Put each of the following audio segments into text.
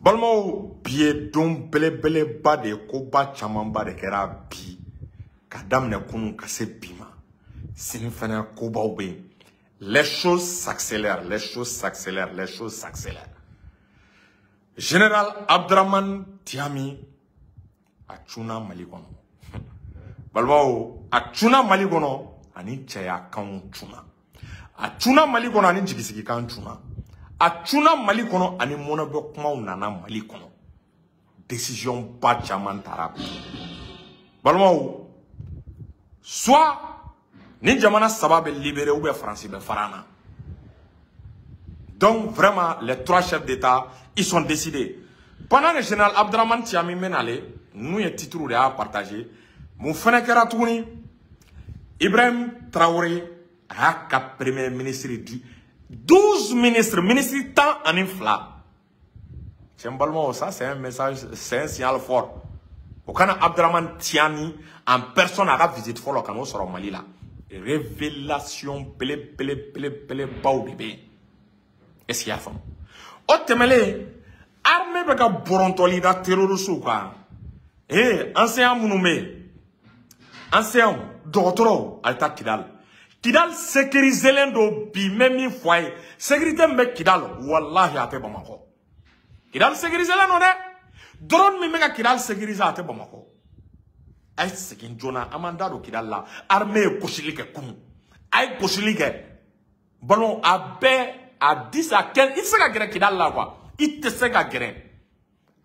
Balimaw, bi ye don belebeleba de ye, koba camanba de kɛra bi ka daminɛ kunun ka se bi ma. Sini fɛnɛ kobaw bɛ yen. Les choses s'accélèrent, les choses s'accélèrent, les choses s'accélèrent. Général Abdramane Tiami a cunna Mali kɔnɔ. Balimaw, a cunna Mali kɔnɔ ani cɛyakanw cunna. A cunna Mali kɔnɔ ani jigisigikan cunna. A cunna Mali kɔnɔ ani mɔnɛbɔ kumaw nana Mali kɔnɔ. Décision ba caman tara bi. Balimaw, soit ni jamana saba bɛ libéré ou bien Faransi bɛ fara an na. Donc vraiment, les trois chefs d'État, ils sont décidés. Pendant le général Abdramane Tiami bɛ nale, ninnu ye titre de y'a partagé. Mun fɛnɛ kɛra tuguni? Ibrahim Traoré a y'a ka premier ministre di, 12 ministres, ministre 12. Cɛ, n balimaw, ça c'est un message, c'est un signal fort. O kana Abdramane Tiani en personne, a ka visite fɔlɔ ka n'o sɔrɔ Mali la. Révélation belebelebelebelebaw de bɛ yen. Est ce que i y'a faamu? O tɛmɛlen, armée bɛ ka bɔrɔntɔli da terroristes kan. Ee, enseignant minnu bɛ yen, enseignant, dɔgɔtɔrɔw, a ye taa Kidal. Kidal sécurisé don bi. N bɛ min fɔ a ye, sécurité min bɛ Kidal, walahi a tɛ Bamakɔ. Kidal sécurisé don dɛ. Drone min bɛ ka Kidal sécuriser, a tɛ Bamakɔ. A ye segin joona, an m'an da don Kidal la. Armée ye gosili kɛ kunun, a ye gosili kɛ. Ballon a bɛɛ à 10 à 15, i tɛ se ka gɛrɛ Kidal la quoi, i tɛ se ka gɛrɛ.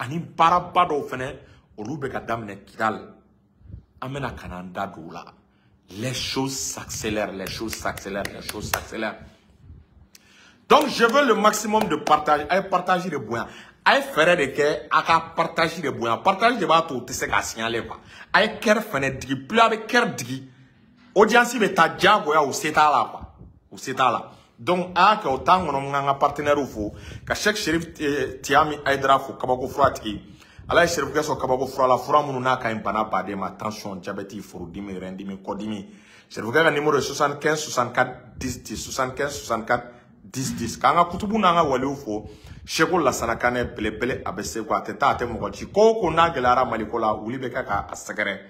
Ani baaraba dɔw fɛnɛ, olu bɛ ka daminɛ Kidal, an bɛna ka n'an da don o la. Les choses s'accélèrent, les choses s'accélèrent, les choses s'accélèrent. Donc je veux le maximum de partage. A ye partage de bonya, a ye fɛɛrɛ de kɛ a ka partage de bonya. Partage de b'a to u tɛ se k'a signaler quoi. A ye cœur fɛnɛ digi. Plus a bɛ cœur digi, audience bɛ taa diyagoya, u se t'a la quoi, u se t'a la. Donc a y'a kɛ o t'an kɔnɔ. N k'an ka partenaire fo, ka Cheikh Chérif Tiami Aïdara fo, kabako fura tigi. Ala ye Chérifukɛ sɔn kabako fura la, fura minnu n'a ka ɲi bana baden ma: tension, diabète, furudimi, rɛndimi, kɔdimi. Chérifukɛ ka numéro ye 75 64 10 10, 75 64 10 10. K'an ka kutubu n'an ka waliw fo. Seko Lasana Kanɛ belebele, a bɛ se ko a tɛ taa, a tɛ mɔgɔ ci. Ko o ko n'a gɛlɛyara Maliko la, wuli bɛ kɛ k'a sɛgɛrɛ.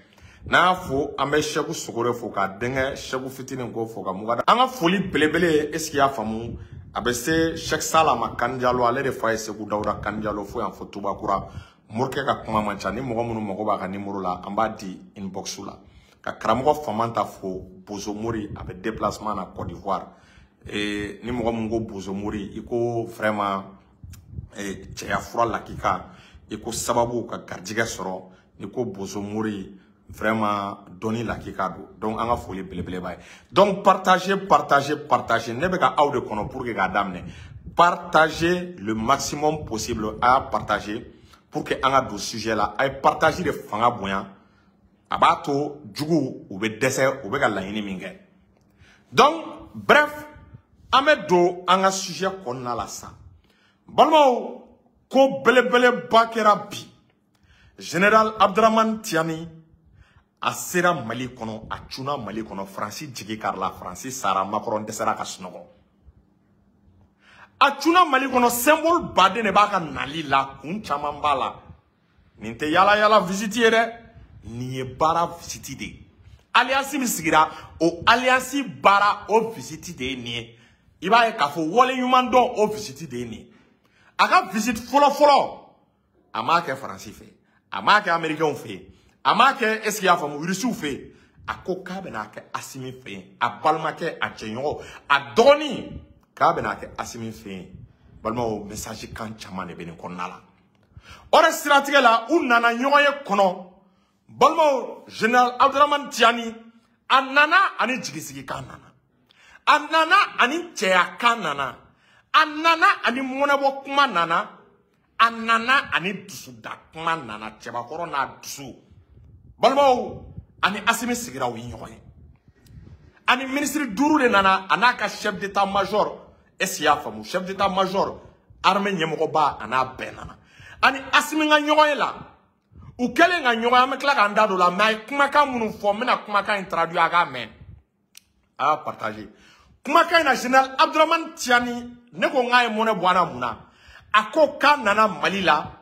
N'an y'a fo, an bɛ Sɛku Sogore fo, k'a denkɛ Sɛku fitinin ko fo ka muga. An ka foli belebele, est ce que i y'a faamu, a bɛ se Sɛki Sala ma Kanjalo. Ale de fa ye Segu Dawuda Kanjalo fo yan fo Tubakura. Morikɛ ka kuma man ca. Ni mɔgɔ minnu mago b'a ka numéro la, an b'a di inbox la. Ka karamɔgɔ Famanta fo, Bozomori, a bɛ déplacement na Côte d'Ivoire. Ni mɔgɔ min ko Bozomori, i ko vraiment cɛya fura lakika, i ko sababu ka garijɛgɛ sɔrɔ. N'i ko Bozomori, vraiment dɔnni lakika don. Donc an ka foli belebeleba ye. Donc partagez, partagez, partagez. Ne bɛ ka aw de kɔnɔ pour que k'a daminɛ. Partagez le maximum possible. A y'a partager pour que an ka don sujet la. A ye partage de fanga bonya, a b'a to juguw u bɛ dɛsɛ, u bɛ ka laɲini min kɛ. Donc bref, an bɛ don an ka sujet kɔnɔna la sisan. Balimaw, ko belebeleba kɛra bi. Général Abdramane Tiani a sera Mali kɔnɔ, a cunna Mali kɔnɔ. Faransi jigi karila, Faransi sara, Macron dɛsɛra ka sunɔgɔ. A cunna Mali kɔnɔ, symbole baden de b'a ka nali la, kun caman b'a la. Nin tɛ yala yala visite ye dɛ, nin ye baara visite de ye. Alliance min sigira, o alliance baara, o visite de ye nin ye. I b'a ye k'a fɔ waleɲuman dɔn, o visite de ye nin ye. A ka visite fɔlɔ fɔlɔ, a m'a kɛ Faransi fɛ, a m'a kɛ Américains fɛ yen, a m'a kɛ, est ce que i y'a faamu, Rusiw fɛ yen. A ko k'a bɛna kɛ Asimi fɛ yen, a balimakɛ, a jɛɲɔgɔn, a dɔgɔnin, k'a bɛna kɛ Asimi fɛ yen. Balimaw, message kan caman de bɛ nin kɔnɔna la. O de siratigɛ la, u nana ɲɔgɔn ye kɔnɔ. Balimaw, général Abdramane Tiani a nana ani jigisigikan nana, a nana ani cɛyakan nana, a nana ani mɔnɛbɔ kuma nana, a nana ani dusuda kuma nana. Cɛbakɔrɔ n'a dusu. Balimaw, ani Asimi sigira, u ye ɲɔgɔn ye. Ani ministre duuru de nana, a n'a ka chef d'état major, est ce que i y'a faamu, chef d'état major, armée ɲɛmɔgɔba, a n'a bɛɛ nana. Ani Asimi ka ɲɔgɔn ye la, u kɛlen ka ɲɔgɔn ye, an bɛ tila k'an da don o la. Mais a ye kumakan minnu fɔ, n bɛna kumakan in traduit, a k'a mɛn, a y'a partager. Kumakan in na, général Abdramane Tiani, ne ko n k'a ye mɔnɛ bɔ an na mun na? A ko k'a nana Mali la.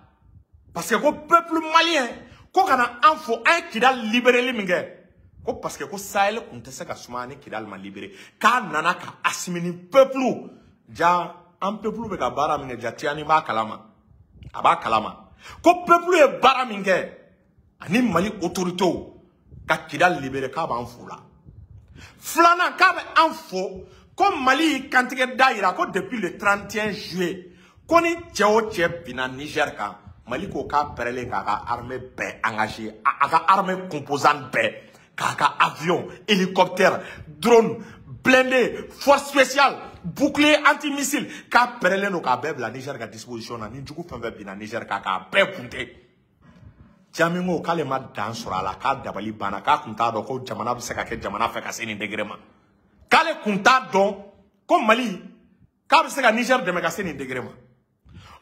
Parce que ko peuple malien ko kana an fo an ye Kidal libéré min kɛ ko parce que ko Sahel kun tɛ se ka sumaya ni Kidal ma libéré k'a nana ka Assimi ni peuple ja an peuple bɛ ka baara min kɛ ja Tiani b'a kalama a b'a kalama ko peuple ye baara min kɛ ani Mali autorités ka Kidal libéré k'a b'an fo la. Filanan k'a bɛ an fo ko Mali y'i kantigɛ da yira ko depuis le 31 juillet ko ni cɛ o cɛ binna Niger kan Mali ko k'a pɛrɛlen k'a ka armée bɛɛ engagé a ka armée composante bɛɛ k'a ka avion, hélicoptère, drone, blindé, force spéciale, bouclier antimissile k'a pɛrɛlen don k'a bɛɛ bila Niger ka disposition na ni jugu fɛn fɛn binna Niger kan k'a bɛɛ bunte. Tiami ko k'ale ma dan sɔrɔ a la k'a dabali banna k'a kun t'a dɔn ko jamana bɛ se ka kɛ jamana fɛ ka se nin degré ma k'ale kun t'a dɔn ko Mali k'a bɛ se ka Niger dɛmɛ ka se nin degré ma.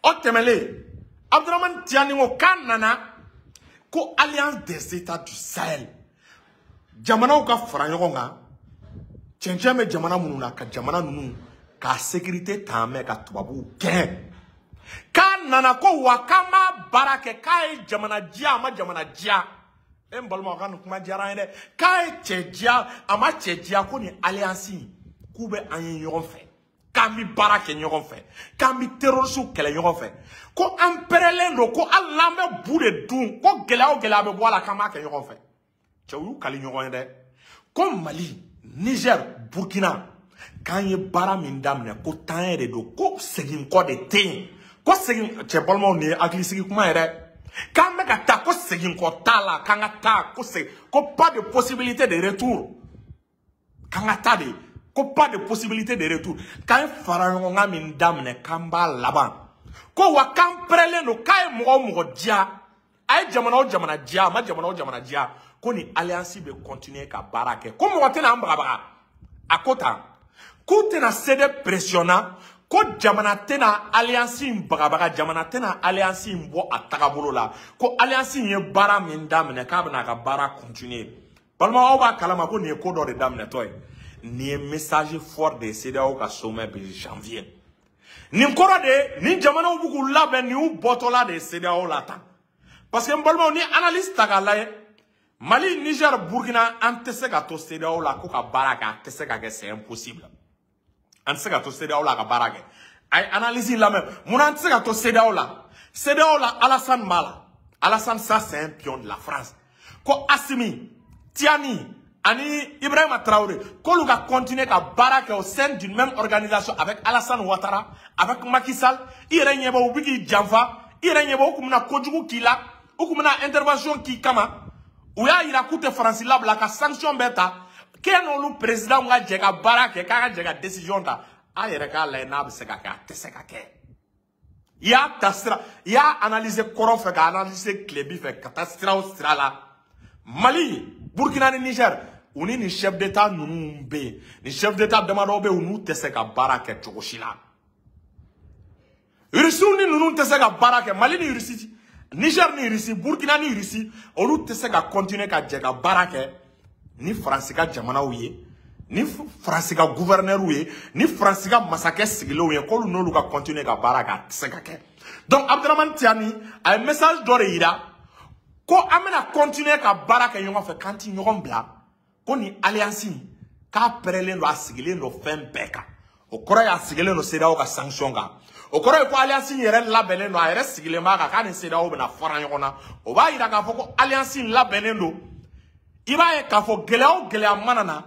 O tɛmɛlen Abdourahamane Tiani ko k'a nana ko Alliance des États du Sahel jamanaw ka fara ɲɔgɔn kan cɛncɛn bɛ jamana minnu na ka jamana ninnu k'a sécurité ta mɛn ka tubabuw gɛn k'a nana ko wa k'an b'a baara kɛ k'a ye jamana diya a ma jamana diya e n balimaw ka nin kuma diyara an ye dɛ k'a ye cɛ diya a ma cɛ diya ko nin alliance in k'u bɛ an ye ɲɔgɔn fɛ k'an bɛ baara kɛ ɲɔgɔn fɛ k'an bɛ terroristew kɛlɛ ɲɔgɔn fɛ ko an pɛrɛlen don ko hali n'an bɛ bu de dun ko gɛlɛya o gɛlɛya bɛ bɔ a la k'an b'a kɛ ɲɔgɔn fɛ. Cɛw y'u kali ɲɔgɔn ye dɛ ko Mali, Niger, Burkina k'an ye baara min daminɛ ko taaɲɛ de don ko segin kɔ de tɛ yen ko segin cɛ balimaw nin ye hakilisigi kuma ye dɛ k'an bɛ ka taa ko segin kɔ t'a la k'an ka taa ko segin ko pas de possibilité de retour k'an ka taa de ko pas de possibilité de retour k'an ye fara ɲɔgɔn kan min daminɛ k'an b'a laban ko wa k'an pɛrɛlen don k'a ye mɔgɔ o mɔgɔ diya a ye jamana o jamana diya a ma jamana o jamana diya ko ni alliance bɛ continuer ka baara kɛ ko mɔgɔ tɛna an bagabaga a ko tan k'u tɛna céder pression na ko jamana tɛna alliance in bagabaga jamana tɛna alliance in bɔ a tagabolo la ko alliance in ye baara min daminɛ k'a bɛna a ka baara continuer. Balimaw aw b'a kalama ko nin ye ko dɔ de daminɛtɔ ye nin ye message fort de CEDEAO ka sommet bɛ janvier nin kɔrɔ de nin jamanaw b'u k'u labɛn nin y'u bɔtɔla de ye CEDEAO la tan parce que n balimaw ni analyse ta k'a lajɛ Mali, Niger, Burkina an tɛ se ka to CEDEAO la ko ka baara kɛ a tɛ se ka kɛ c'est impossible an tɛ se ka to CEDEAO la ka baara kɛ a ye analyse lamɛn munna an tɛ se ka to CEDEAO la. CEDEAO la Alassane b'a la Alassane ça c'est un pion de la France ko Assimi, Tiani ani Ibrahima Traoré k'olu ka continuer ka baara kɛ au sein d'une même organisation avec Alassane Ouattara avec Macky Sall i yɛrɛ ɲɛ bɛ u bɛ k'i janfa i yɛrɛ ɲɛ bɛ u kun bɛna kojugu k'i la u kun bɛna intervention k'i kama u y'a yira k'u tɛ Faransi labila ka sanction bɛɛ ta k'e n'olu président ka jɛ ka baara kɛ k'a ka jɛ ka décision ta a yɛrɛ k'a lajɛ n'a bɛ se ka kɛ a tɛ se ka kɛ. I y'a ta sira i y'a analyser kɔrɔn fɛ ka analyser tilebin fɛ ka taa sira o sira la Mali, Burkina ni Niger u ni nin chef d'état ninnu bɛ yen nin chef d'état damadɔ bɛ yen u n'u tɛ se ka baara kɛ cogo si la. Rusiw ni ninnu tɛ se ka baara kɛ Mali ni Russie, Niger ni Russie, Burkina ni Russie olu tɛ se ka continuer ka jɛ ka baara kɛ ni Faransi ka jamanaw ye ni Faransi ka gouverneur ye ni Faransi ka masakɛ sigilenw ye k'olu n'olu ka continuer ka baara kɛ a tɛ se ka kɛ. Donc Abdourahamane Tiani a ye message dɔ de yira ko an bɛna continuer ka baara kɛ ɲɔgɔn fɛ k'an ti ɲɔgɔn bila ko nin alliance in k'a pɛrɛlen don a sigilen don fɛn bɛɛ kan o kɔrɔ ye a sigilen don CEDEAO ka sanction kan o kɔrɔ ye ko alliance in yɛrɛ labɛnnen don a yɛrɛ sigilen b'a kan k'a ni CEDEAO bɛna fara ɲɔgɔn na o b'a yira k'a fɔ ko alliance in labɛnnen don i b'a ye k'a fɔ gɛlɛya o gɛlɛya mana na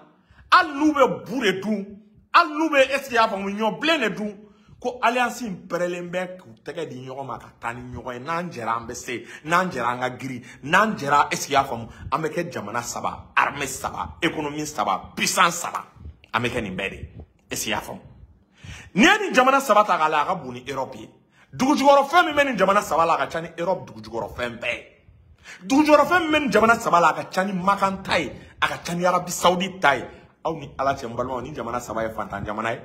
hali n'u bɛ bu de dun hali n'u bɛ est ce que i y'a faamu ɲɔ bilen de dun ko alliance in pɛrɛlen bɛ k'u tɛgɛ di ɲɔgɔn ma ka taa ni ɲɔgɔn ye n'an jɛra an bɛ se n'an jɛra an ka girin n'an jɛra est ce que i y'a faamu an bɛ kɛ jamana saba armée saba économie saba puissance saba an bɛ kɛ nin bɛɛ de ye est ce que i y'a faamu. N'i ye nin jamana saba ta k'a lajɛ a ka bon ni Europe ye dugujukɔrɔfɛn min bɛ nin jamana saba la a ka ca ni Europe dugujukɔrɔfɛn bɛɛ ye dugujukɔrɔfɛn min bɛ nin jamana saba la a ka ca ni Makan ta ye a ka ca ni Arabie Saoudite ta ye aw ni Ala cɛ n balimaw ni jamana saba ye fantan jamana ye.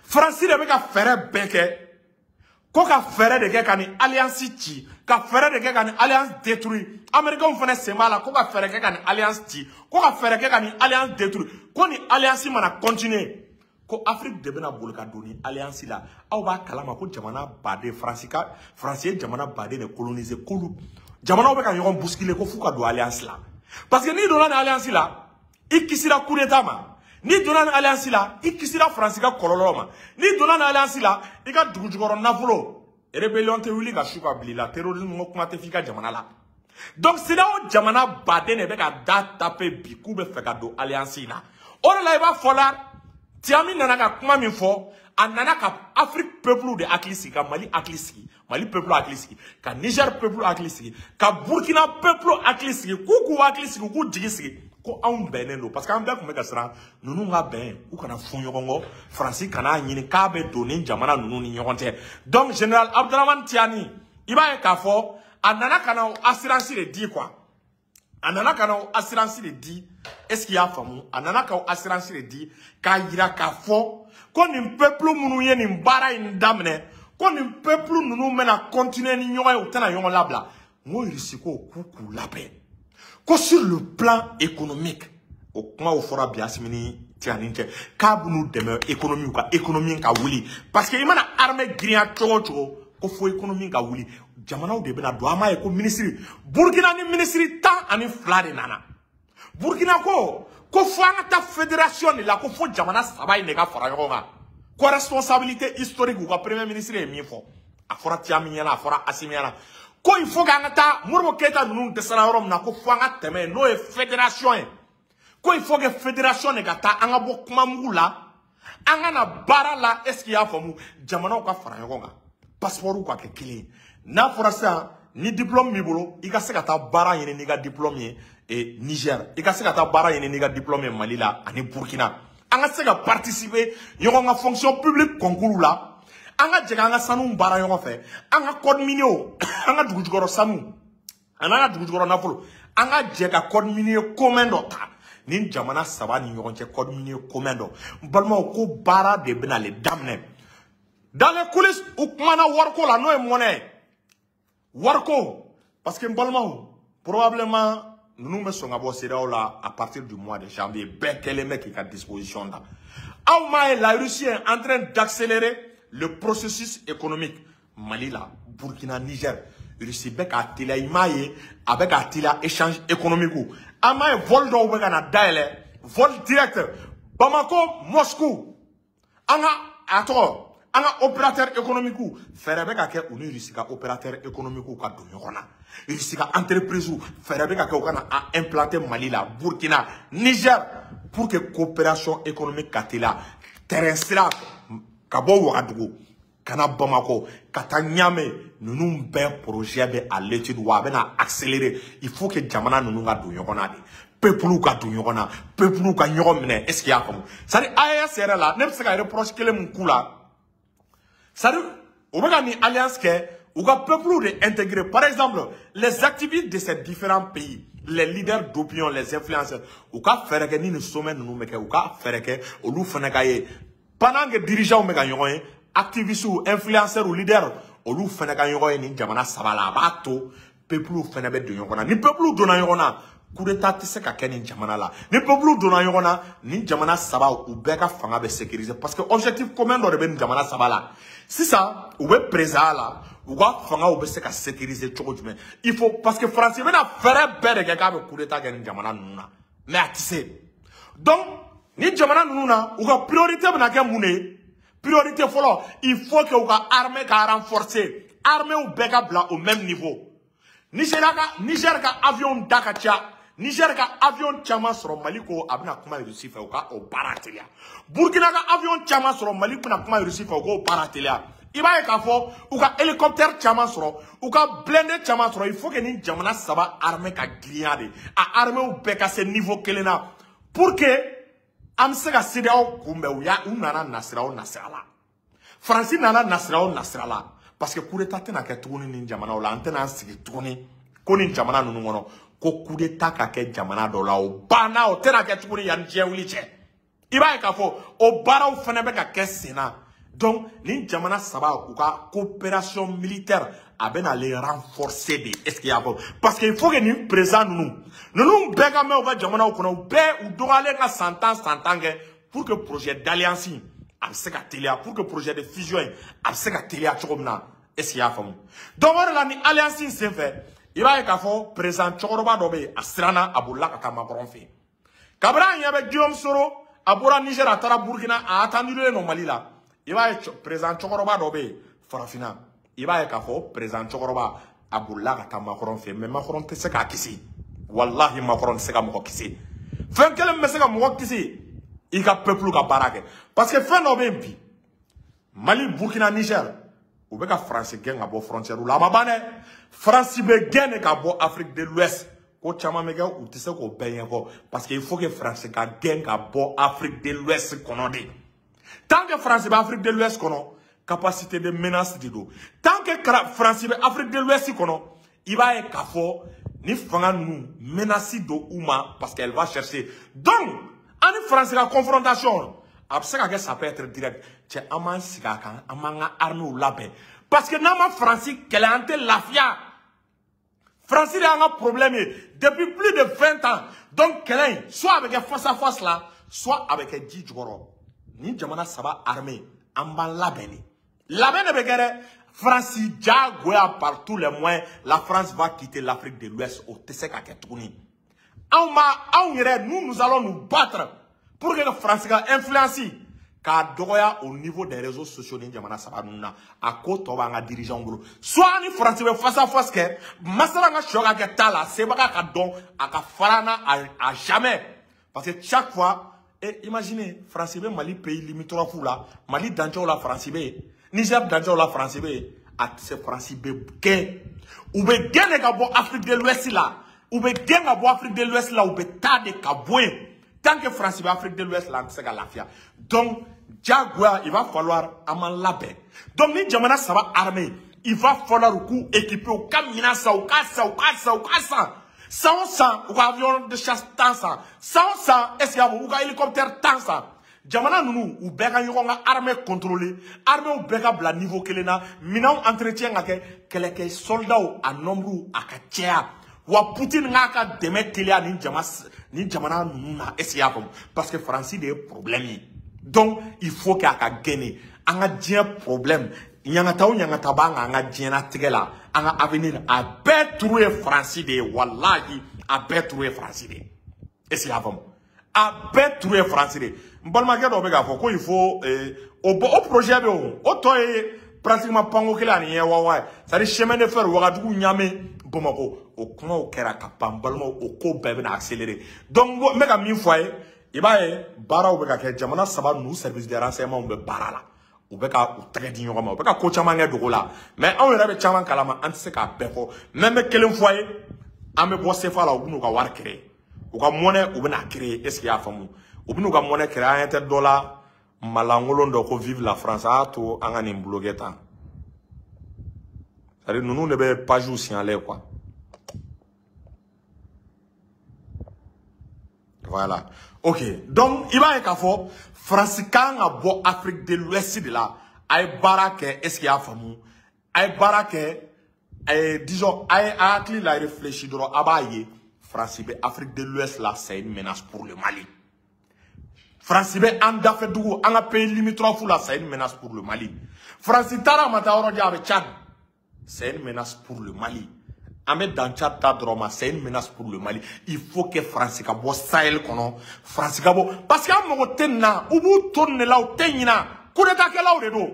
Faransi de bɛ ka fɛɛrɛ bɛɛ kɛ ko ka fɛɛrɛ de kɛ ka nin alliance ci ka fɛɛrɛ de kɛ ka nin alliance détruire Américains fana sen b'a la ko ka fɛɛrɛ kɛ ka nin alliance ci ko ka fɛɛrɛ kɛ ka nin alliance détruire ko nin alliance mana continuer Ko Afrique de bɛna boli ka don ni alliance la. Aw b'a kalama ko jamana baden Faransi ka Faransi ye jamana baden de coloniser k'olu jamanaw bɛ ka ɲɔgɔn bousculer ko f'u ka don alliance la. Parce que n'i donna ni alliance la, i kisira coup d'état ma. N'i donna ni alliance la, i kisira Faransi ka kɔlɔlɔ ma. N'i donna ni alliance la, i ka dugu jukɔrɔ nafolo rébellion tɛ wuli ka su ka bila i la, terrorisme ko kuma tɛ f'i ka jamana la. Donc CEDEAO jamana baden de bɛ ka da taper bi k'u bɛ fɛ ka don alliance in na. O de la i b'a fɔ la, Tiami nana ka kuma min fɔ, a nana ka Afrique peuple de hakili sigi, ka Mali hakili sigi, Mali peuple hakili sigi, ka Niger peuple hakili sigi, ka Burkina peuple hakili sigi, k'u k'u hakili sigi, k'u jigi sigi ko anw bɛnnen don. Parce que an bɛɛ tun bɛ ka siran ninnu ka bɛn, u kana fɔ ɲɔgɔn kɔ, Faransi kana ɲini k'a bɛ don ni jamana ninnu ni ɲɔgɔn cɛ. Donc général Abdourahamane Tiani, i b'a ye k'a fɔ a nana ka na assurance de di quoi. A nana ka na assurance de di. Est-ce qu'il y'a faamu? A nana ka assurance de di k'a yira k'a fɔ ko nin peuple minnu ye nin baara in daminɛ, ko nin peuple ninnu bɛna continuer ni ɲɔgɔn ye, u tɛna ɲɔgɔn labila. N ko Russie ko k'u k'u labɛn ko sur le plan économique, o kumaw fɔra bi Assimi ni Tiani cɛ, k'a b'u dɛmɛ économie ka économie ka wuli. Parce que i mana armée girinya cogo o cogo, ko fo économie ka wuli, jamanaw de bɛna don. An b'a ye ko ministre Burkina ni ministre 12 de nana. Burkina ko ko fo an ka taa fédération de la, ko fo jamana saba in de ka fara ɲɔgɔn kan, ko responsabilité historique. U ka premier ministre ye min fɔ, a fɔra Tiami ɲɛna, a fɔra Assimi ɲɛna, ko il faut k'an ka taa Modibo Keyita ninnu dɛsɛra yɔrɔ min na, ko fo an ka tɛmɛ yen, n'o ye fédération ye, ko il faut que fédération de ka taa, an ka bɔ kumamugu la, an ka na baara la. Est ce que i y'a faamu? Jamanaw ka fara ɲɔgɔn kan, passeport ka kɛ kelen ye. N'a fɔra sisan ni diplôme b'i bolo, i ka se ka taa baara ɲini n'i ka diplôme ye e Niger, i ka se ka taa baara ɲini n'i ka diplôme ye Mali la ani Burkina, an ka se ka participer ɲɔgɔn ka fonction publique concours la, an ka jɛ an ka sanu baara ɲɔgɔn fɛ, an ka code minier, an ka dugu jukɔrɔ sanu ani an ka dugu jukɔrɔ nafolo, an ka jɛ ka code minier commun dɔ ta ni jamana saba ni ɲɔgɔn cɛ, code minier commun dɔ. N balimaw, ko baara de bɛna le daminɛ dans les coulisses. U kumana wariko la, n'o ye monnaie ye, wariko. Parce que n balimaw, probablement ninnu bɛ sɔn ka bɔ CEDEAO la à partir du mois de janvier. Bɛɛ kɛlen bɛ k'i ka disposition ta. Aw m'a ye, la Russie est en train d'accélérer le processus économique Mali la, Burkina, Niger. Russie bɛ k'a teliya, i m'a ye a bɛ k'a teliya échange économique. An m'a ye vol dɔw bɛ ka na dayɛlɛ, vol direct Bamako Moscou. An ka a tɔgɔ, an ka opérateur économique, fɛɛrɛ bɛ ka kɛ u ni Russie ka opérateur économique ka don ɲɔgɔn na. Russie ka entreprise, fɛɛrɛ bɛ ka kɛ u ka na a implanter Mali la, Burkina, Niger, pour que coopération économique ka teliya. Terrain sira ka bɔ Wagadugu ka na Bamako ka taa Ɲame, ninnu bɛɛ projet bɛ à l'étude, wa a bɛna accélérer. Il faut que jamana ninnu ka don ɲɔgɔn na de, peuple ka don ɲɔgɔn na, peuple ka ɲɔgɔn minɛ. Est ce que i y'a faamu? C'est à dire AES yɛrɛ la, ne bɛ se ka reproche kelen mun k'u la, c'est à dire u bɛ ka nin alliance kɛ, u ka peuple de intégrer. Par exemple, les activistes de ces différents pays, les leaders d'opinion, les influenceurs, u ka fɛɛrɛ kɛ ni nin sommet ninnu bɛ kɛ, u ka fɛɛrɛ kɛ olu fana ka ye pendant que dirigeants bɛ ka ɲɔgɔn ye, activistes, influenceurs, leaders, olu fana ka ɲɔgɔn ye nin jamana saba la. A b'a to peuple fana bɛ don ɲɔgɔn na. Ni peuple donna ɲɔgɔn na, coup d'état tɛ se ka kɛ nin jamana la. Ni peuple donna ɲɔgɔn na, nin jamana saba, u bɛɛ ka fanga bɛ sécuriser, parce que objectif commun dɔ de bɛ nin jamana saba la. Sisan u bɛ président la, u ka fangaw bɛ se ka sécuriser cogo jumɛn? Il faut, parce que France bɛna fɛɛrɛ bɛɛ de kɛ k'a bɛ coup d'état kɛ nin jamana ninnu na, mais a tɛ se. Donc ni jamana ninnu na, u ka priorité bɛna kɛ mun de ye? Priorité fɔlɔ, il faut que u ka armée ka renforcer, armée bɛɛ ka bila au même niveau. Niger ka avion da ka ca, Niger ka avion caman sɔrɔ, Mali ko a bɛna kuma Russie fɛ, u ka o baara teliya. Burkina ka avion caman sɔrɔ, Mali bɛna kuma Russie fɛ, u k'o baara teliya. I b'a ye k'a fɔ u ka hélicoptère caman sɔrɔ, u ka blindé caman sɔrɔ. Il faut que ni jamana saba armée ka girinya de, a armée bɛɛ ka se niveau kelen na, pour que an bɛ se ka CEDEAO kunbɛn. U y'a u nana nasira o nasira la, Faransi nana nasira o nasira la, parce que coup d'état tɛna kɛ tuguni nin jamanaw la. An tɛna an sigi tuguni ko nin jamana ninnu kɔnɔ ko coup d'état ka kɛ jamana dɔ la. O banna, o tɛna kɛ tuguni yanni diɲɛ wuli cɛ. I b'a ye k'a fɔ o baaraw fana bɛ ka kɛ sen na. Donc nin jamana saba, u ka coopération militaire a bɛ n'ale renforcer de. Est ce que i y'a faamu? Parce que il faut que nin président ninnu bɛɛ ka mɛn u ka jamanaw kɔnɔ, u bɛɛ u dɔgɔyalen ka san 10 san 10 kɛ pour que projet d'alliance a bɛ se ka teliya pour que projet de fusion in a bɛ se ka teliya cogo min na. Est-ce qu'il y'a faamu? Donc o de la ni alliance in senfɛ, i b'a ye k'a fɔ président cɛkɔrɔba dɔ bɛ yen, a siranna, a bolila ka taa Macron fɛ yen. Kabini a ɲɛ bɛ Guillaume Soro, a bɔra Niger, a taara Burkina, a attendulen don Mali la. I b'a ye président cɛkɔrɔba dɔ bɛ yen farafinna, i b'a ye k'a fɔ président cɛkɔrɔba a bolila ka taa Macron fɛ yen, mais Macron tɛ se k'a kisi. Walahi Macron tɛ se ka mɔgɔ kisi. Fɛn kelen min bɛ se ka mɔgɔ kisi, i ka peuple ka baara kɛ. Parce que fɛn dɔ bɛ yen bi, Mali, Burkina, Niger, u bɛ ka Faransi gɛn ka bɔ frontière la. A ma ban dɛ, Faransi bɛ gɛn de ka bɔ Afrique de l'Ouest. Ko caman bɛ kɛ, u tɛ se k'o bɛɛ ɲɛfɔ, parce que il faut que Faransi ka gɛn ka bɔ Afrique de l'Ouest kɔnɔ de. Tant que Faransi bɛ Afrique de l'Ouest kɔnɔ, capacité de menace de don. Tant que Faransi bɛ Afrique de l'Ouest kɔnɔ, i b'a ye k'a fɔ ni fanga ninnu menace don u ma, parce qu'elle va chercher. Donc an ni Faransi ka confrontation, a bɛ se ka kɛ, ça peut être direct. Cɛ, an b'an sigi a kan, an b'an ka armée labɛn, parce que n'an ma Faransi kɛlɛ, an tɛ lafiya. Faransi de y'an ka problème ye depuis plus de 20 ans. Donc kɛlɛ in, soit a bɛ kɛ face à face la, soit a bɛ kɛ ji jukɔrɔ. Ni jamana saba armée, an b'an labɛn de. Labɛn de bɛ kɛ dɛ. Faransi diyagoya par tous les moyens, la France va quitter l'Afrique de l'Ouest. O tɛ se ka kɛ tuguni. Anw b'a, anw yɛrɛ, nous, nous allons nous battre pour que France ka influence k'a dɔgɔya au niveau des réseaux sociaux ni jamana saba ninnu na. A ko tɔ b'an ka dirigeants bolo. Soit ni France bɛ face à face kɛ, masala ka sɔ ka kɛ ta la, sebaga ka dɔn, a ka fara na à jamais. Parce que chaque fois, et imaginez, France bɛ Mali pays limitrophe la, Mali dancɛw la, France bɛ yen, Niger dancɛw la, France bɛ yen. A tɛ se, France bɛ gɛn. U bɛ gɛn de ka bɔ Afrique de l'Ouest la. U bɛ gɛn ka bɔ Afrique de l'Ouest la, u bɛ taa de ka bɔ yen. Tant que France bɛ Afrique de l'Ouest la, an tɛ se ka lafiya. Donc diyagoya, il va falloir an m'an labɛn. Donc ni jamana saba armée, il va falloir u k'u équiper, u ka minɛn san, u ka san, u ka san, u ka san. San o san, u ka avion de chasse 10 san. San o san, est-ce que u ka hélicoptère 10 san. Jamana ninnu, u bɛɛ ka ɲɔgɔn ka armée contrôler, armée bɛɛ ka bila niveau kelen na, minɛnw entretien ka kɛ, kɛlɛkɛ soldats a nombre a ka caya. Wa Poutine k'a ka dɛmɛ teliya ni jama ni jamana ninnu na, est-ce que i y'a faamu? Parce que Faransi de ye problème ye. Donc il faut k'a ka gɛnɛ. An ka diɲɛ problème, ɲangata o ɲangata b'an kan an ka diɲɛlatigɛ la, an ka avenir, a bɛɛ turu ye Faransi de ye. Walahi, a bɛɛ turu ye Faransi de ye. Est-ce que i y'a faamu? A bɛɛ turu ye Faransi de ye. N balimakɛ dɔ bɛ k'a fɔ ko il faut o projet bɛ yen, o tɔ ye pratiquement panko kelen ani ɲɛ wawa ye, c'est à dire chemin de fer Wagadugu, Ɲame, Bamakɔ, o kumaw kɛra ka ban. Balimaw, o ko bɛɛ bɛna accélérer. Donc n bɛ ka min fɔ a ye, i b'a ye baaraw bɛ ka kɛ jamana saba ninnu, service de renseignement bɛ baara la, u bɛ ka u tɛgɛ di ɲɔgɔn ma, u bɛ ka ko caman kɛ dogo la. Mais anw yɛrɛ bɛ caman kalama, an tɛ se k'a bɛɛ fɔ. Mais n bɛ kelen fɔ a ye, an bɛ bɔ CFA la, u bɛ n'u ka wari créer, u ka monnaie u bɛna créer. Est-ce que i y'a faamu? U bɛ n'u ka monnaie créer. An ɲɛ tɛ dɔ la malankolon dɔ ko vive la France, a y'a to an ka nin bloquer tan. C'est-à-dire ninnu de bɛ page signaler quoi. Voilà. Ok. Donc, i b'a ye k'a fɔ Faransi kan ka bɔ Afrique de l'Ouest de la. A ye baara kɛ, est-ce que i y'a faamu? A ye baara kɛ, disons, a ye hakili la réfléchi dɔrɔn, a b'a ye Faransi bɛ Afrique de l'Ouest la, c'est une menace pour le Mali. Faransi bɛ an dafɛ dugu, an ka pays limitrophe la, c'est une menace pour le Mali. Faransi taara a ma taa yɔrɔ jan, a bɛ Tchad, c'est une menace pour le Mali. An bɛ dan Tchad ta dɔrɔn ma, c'est une menace pour le Mali. Il faut que Faransi ka bɔ Sahel kɔnɔ, Faransi ka bɔ, parce que an mago tɛ nin na, u b'u to nin de la, u tɛ ɲina, coup d'état kɛlaw de don.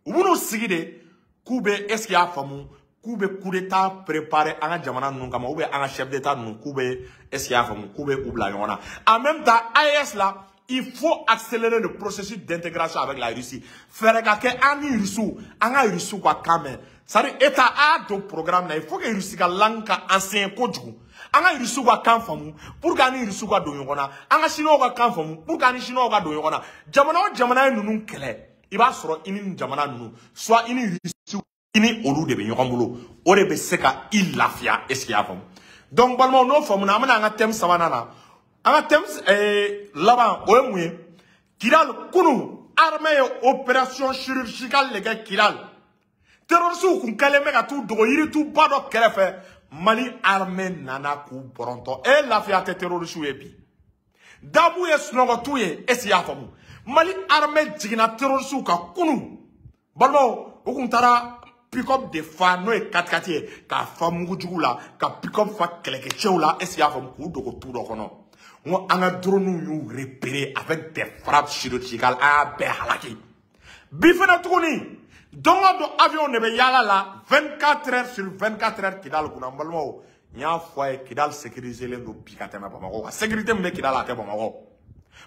U b'u sigi de k'u bɛ, est-ce que i y'a faamu, k'u bɛ coup d'état préparer an ka jamana ninnu kama, ou bien an ka chef d'état ninnu k'u bɛ, est-ce que i y'a faamu, k'u bɛ u bila ɲɔgɔn na. En même temps, AES la, il faut accélérer le processus d'intégration avec la Russie. Fɛɛrɛ ka kɛ an ni Russiw, an ka Russiw ka kan mɛn. C'est-à-dire État a don programme na, il faut que Russie ka langue ka enseigner kojugu. An ka Russiw ka kan faamu pour que an ni Russiw ka don ɲɔgɔn na. An ka Chinois ka kan faamu pour que an ni Chinois ka don ɲɔgɔn na. Jamana o jamana ye ninnu kɛlɛ, i b'a sɔrɔ i ni nin jamana ninnu, soit i ni Russiw, i ni olu de bɛ ɲɔgɔn bolo. O de bɛ se ka i lafiya, est-ce que i y'a faamu? Donc balimaw, n'o faamuna, an bɛna an ka thème sabanan na. An ka thème laban, o ye mun ye? Kidal, kunun armée ye opération chirurgicale de kɛ Kidal. Terroristes kun kɛlen bɛ ka t'u dogo yirituba dɔ kɛrɛfɛ. Mali armée nana k'u bɔrɔntɔ. E lafiya tɛ terroristes ye bi. Dabu ye sunɔgɔ t'u ye, est-ce que i y'a faamu? Mali armée jiginna terroriste ka kunu. Balimaw, u kun taara pick-up de fa n'o ye 4x4 ye k'a fa mugujugu la, ka pick-up fa kɛlɛkɛcɛw la. Est-ce que i y'a faamu? K'u dogo tu dɔ kɔnɔ. N ko an ka drone y'u repérer avec des frappes chirurgicales, an y'a bɛɛ halaki. Bi fɛnɛ tuguni, don o don avion de bɛ yaala la 24 heures sur 24 heures Kidal kunna. N balimaw, n y'a fɔ a ye, Kidal sécurisé len don bi ka tɛmɛ Bamakɔ kan. Sécurité min bɛ Kidal, a tɛ Bamakɔ.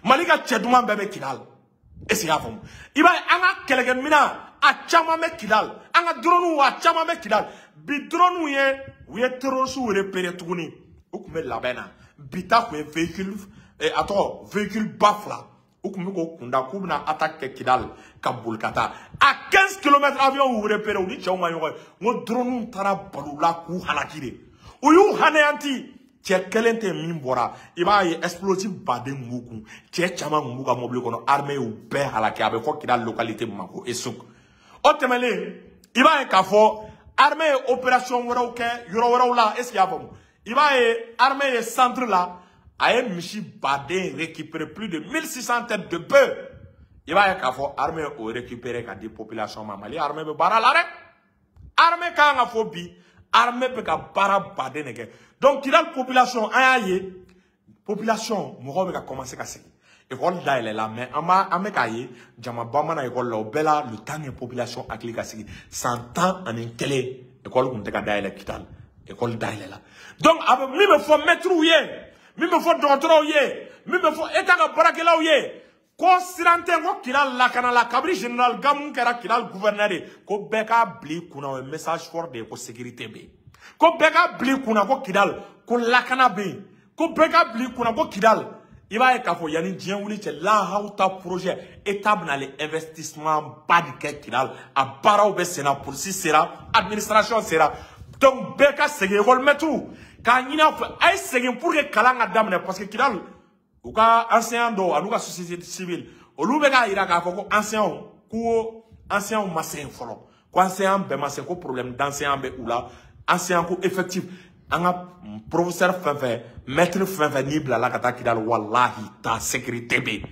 Mali ka cɛ duman bɛɛ bɛ Kidal. Est-ce que i y'a faamu? I b'a ye, an ka kɛlɛkɛminɛn a caman bɛ Kidal, an ka drone a caman bɛ Kidal. Bi drone ye, u ye terroristes repérer tuguni, u tun bɛ labɛn na. Bi ta tun ye véhicule, a tɔgɔ véhicule ba fila, u tun bɛ k'o kunda k'u bɛna attaque kɛ Kidal ka boli ka taa à 15 km. Avion y'u repérer, u ni cɛw ma ɲɔgɔn ye. N ko drone taara balo la k'u halaki de, u y'u anéanti. Cɛ kelen tɛ min bɔra, i b'a ye explosif baden kun b'u kun, cɛ caman kun b'u ka mobili kɔnɔ, armée y'u bɛɛ halaki. A bɛ fɔ Kidal localité min ma ko Esok. O tɛmɛnen, i b'a ye k'a fɔ armée ye opération wɛrɛw kɛ yɔrɔ wɛrɛw la. Est ce que i y'a faamu? I b'a ye, armée ye centre la, a ye misi baden récupérer, plus de 1600 têtes de bœuf. I b'a ye k'a fɔ armée o récupérer ka di population ma. Mali armée bɛ baara la dɛ. Armée kan ka fɔ bi, armée bɛ ka baara baden de kɛ. Donc Kidal population, an y'a ye, population mɔgɔw bɛ ka commencer ka segin. École dayɛlɛ la, mais an b'a, an bɛ k'a ye, jamaba mana école la, o bɛɛ la, le temps que population hakili ka sigi. San 11 école kun tɛ ka dayɛlɛ Kidal, école dayɛlɛ la. Donc a bɛ min bɛ fɔ maîtres ye, min bɛ fɔ dɔgɔtɔrɔw ye, min bɛ fɔ état ka baarakɛlaw ye, ko siran tɛ, ko Kidal lakana la. Kabini général Gamu kɛra Kidal gouverneur ye, ko bɛɛ k'a bila i kunna, o ye message fort de ye, ko sécurité bɛ yen. Ko bɛɛ k'a bila i kunna ko Kidal, ko lakana bɛ yen. Ko bɛɛ k'a bila i kunna ko Kidal, i b'a ye k'a fɔ yanni diɲɛ wuli cɛ, lahaw ta projet, état bɛna ale investissement ba de kɛ Kidal. A baaraw bɛ sen na, polisi sera, administration sera. Donc bɛɛ ka segin, école maître k'a ɲini aw fɛ, a ye segin pour que kalan ka daminɛ, parce que Kidal, u ka enseignant dɔw an'u ka société civile, olu bɛ k'a yira k'a fɔ ko enseignant, ko enseignant ma se yen fɔlɔ, ko enseignant bɛɛ ma se, ko problème d'enseignant bɛ u la, enseignant ko effectif. An ka professeur fɛn fɛn, maître fɛn fɛn n'i bilala ka taa Kidal, walahi, ta sécurité bɛ yen,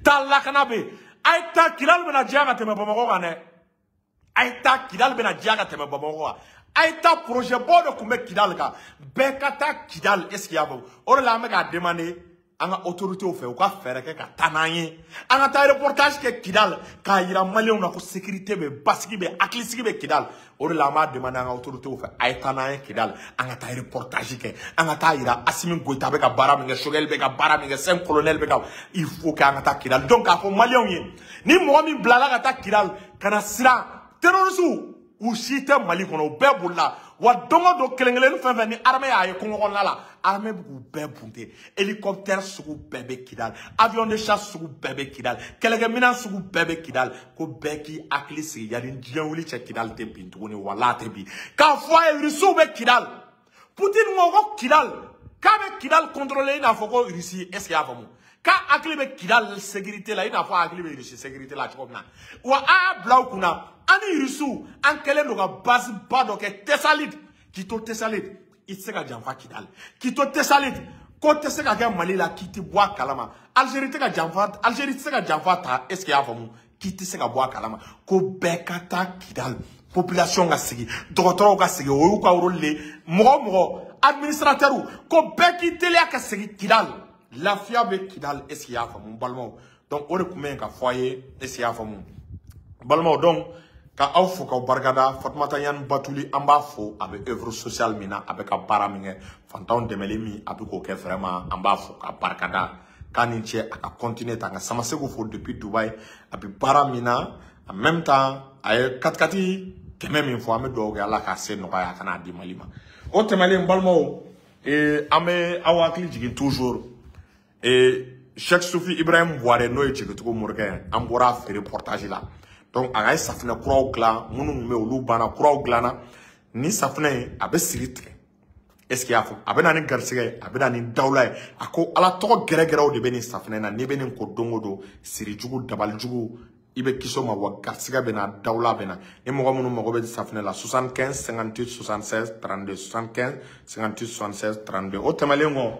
ta lakana bɛ yen. A ye taa, Kidal bɛna diya ka tɛmɛ Bamakɔ kan dɛ. A ye taa, Kidal bɛna diya ka tɛmɛ Bamakɔ kan. A ye taa, projet bɔ de tun bɛ Kidal kan, bɛɛ ka taa Kidal. Est ce que i y'a faamu? O de la an bɛ k'a demander an ka autorités fɛ, u ka fɛɛrɛ kɛ ka taa n'an ye, an ka taa reportage kɛ Kidal k'a yira maliyɛnw na ko sécurité bɛ, basigi bɛ, hakilisigi bɛ Kidal. O de la an b'a demander an ka autorités fɛ, a ye taa n'an ye Kidal, an ka taa reportage kɛ, an ka taa yira Assimi Goïta bɛ ka baara min kɛ, Choguel bɛ ka baara min kɛ, cinq colonel bɛ ka. Il faut que an ka taa Kidal. Donc k'a fɔ maliyɛnw ye, ni mɔgɔ min bilala ka taa Kidal, kana siran. Terroristes u si tɛ Mali kɔnɔ, u bɛɛ bolila wa. Don o don, kelen kelenni fɛn fɛn ni armée y'a ye kungo kɔnɔna la, armée bɛ k'u bɛɛ bunte. Hélicoptère sugu bɛɛ bɛ Kidal, avion de chasse sugu bɛɛ bɛ Kidal, kɛlɛkɛminɛn sugu bɛɛ bɛ Kidal. Ko bɛɛ k'i hakili sigi, yanni diɲɛ wuli cɛ, Kidal tɛ bin tuguni, wala a tɛ bin. K'a fɔ a ye, Rusiw bɛ Kidal. Poutine ko ko Kidal, k'a bɛ Kidal contrôler i n'a fɔ ko Russie. Est ce que i y'a faamu? K'a hakili bɛ Kidal sécurité la i n'a fɔ a hakili bɛ Russie sécurité la cogo min na. Wa a y'a bila u kunna, an ni Rusiw, an kɛlen don ka base ba dɔ kɛ Tessalit. K'i to Tessalit, i tɛ se ka janfa Kidal. K'i to Tessalit, ko tɛ se ka kɛ Mali la k'i tɛ bɔ a kalama. Algérie tɛ ka janfa, Algérie tɛ se ka janfa ta. Est ce que i y'a faamu? K'i tɛ se ka bɔ a kalama. Ko bɛɛ ka taa Kidal, population ka sigi, dɔgɔtɔrɔw ka sigi, o y'u ka rôle de ye. Mɔgɔ o mɔgɔ, administrateur, ko bɛɛ k'i teliya ka segin Kidal, lafiya bɛ Kidal. Est ce que i y'a faamu, n balimaw? Donc o de tun bɛ yen ka fɔ a ye. Est ce que i y'a faamu, balimaw? Donc ka aw fo k'aw barikada. Fatumata Ɲani Batuli, an b'a fo, a bɛ œuvre sociale min na, a bɛ ka baara min kɛ, fantanw dɛmɛli min a bɛ k'o kɛ, vraiment an b'a fo k'a barikada, k'a ni cɛ, a ka continuer tan. Ka Samasegu fo depuis Dubaï, a bɛ baara min na. En même temps, a ye katikati 100 min fɔ, an bɛ dugawu kɛ Ala k'a se nɔgɔya, a ka n'a di Mali ma. O tɛmɛnen, balimaw, an bɛ aw hakili jigin toujours, Cheikh Soufi Ibrahim Bouare, n'o ye Jigitigiw morikɛ ye, an bɔra a fɛ reportage la. Donc a ka safunɛ kuraw dilan, minnu tun bɛ yen olu banna, kuraw dilanna. Ni safunɛ in, a bɛ siri tigɛ. Est ce que i y'a fɔ? A bɛ na ni garisɛgɛ ye, a bɛ na ni dawula ye. A ko Ala tɔgɔ gɛrɛgɛrɛw de bɛ nin safunɛ na. N'i bɛ nin ko don o don, siri jugu, dabali jugu, i bɛ kisi o ma. Wa garisɛgɛ bɛ na, dawula bɛ na. Ni mɔgɔ minnu mago bɛ safunɛ la, 75 58 76 32, 75 58 76 32. O tɛmɛnen kɔ,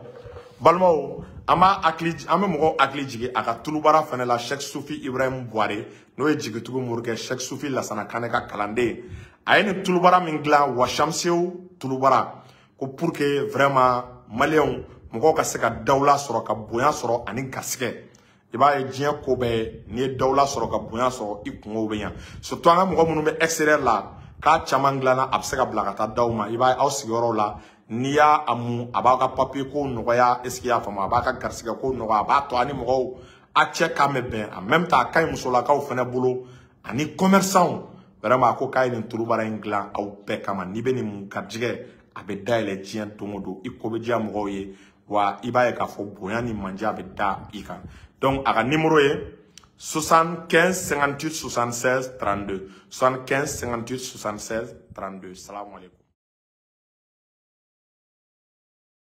Balimaw, an b'a hakili, an bɛ mɔgɔw hakili jigin a ka tulubara fana la, Cheikh Sufi Ibrahim Buware, n'o ye jigitugu morikɛ Cheikh Sufi Lasana Kane ka kalanden. A ye nin tulubara min dilan, Washamsew tulubara, ko pour que vraiment maliyɛnw mɔgɔw ka se ka dawula sɔrɔ, ka bonya sɔrɔ ani garisɛgɛ. I b'a ye diɲɛ ko bɛɛ, n'i ye dawula sɔrɔ ka bonya sɔrɔ, i kungo bɛ ɲa. Surtout an ka mɔgɔ minnu bɛ extérieur la, k'a caman dilanna, a bɛ se ka bila ka taa d'aw ma. I b'a ye aw sigiyɔrɔw la, n'i y'a mun, a b'aw ka papier ko nɔgɔya. Est ce que i y'a faamu? A b'a ka garisɛgɛ ko nɔgɔya, a b'a to a ni mɔgɔw a cɛ kan bɛ bɛn. En même temps, a ka ɲi musolakaw fana bolo ani commerçants. Vraiment, a ko k'a ye nin tulubara in dilan aw bɛɛ kama. N'i bɛ nin mun, garijɛgɛ a bɛ dayɛlɛ diɲɛ don o don, i ko bɛ diya mɔgɔw ye, wa i b'a ye k'a fɔ bonya ni manja bɛ da i kan. Donc a ka numéro ye 75 58 76 32, 75 58 76 32. Salamu aleykum.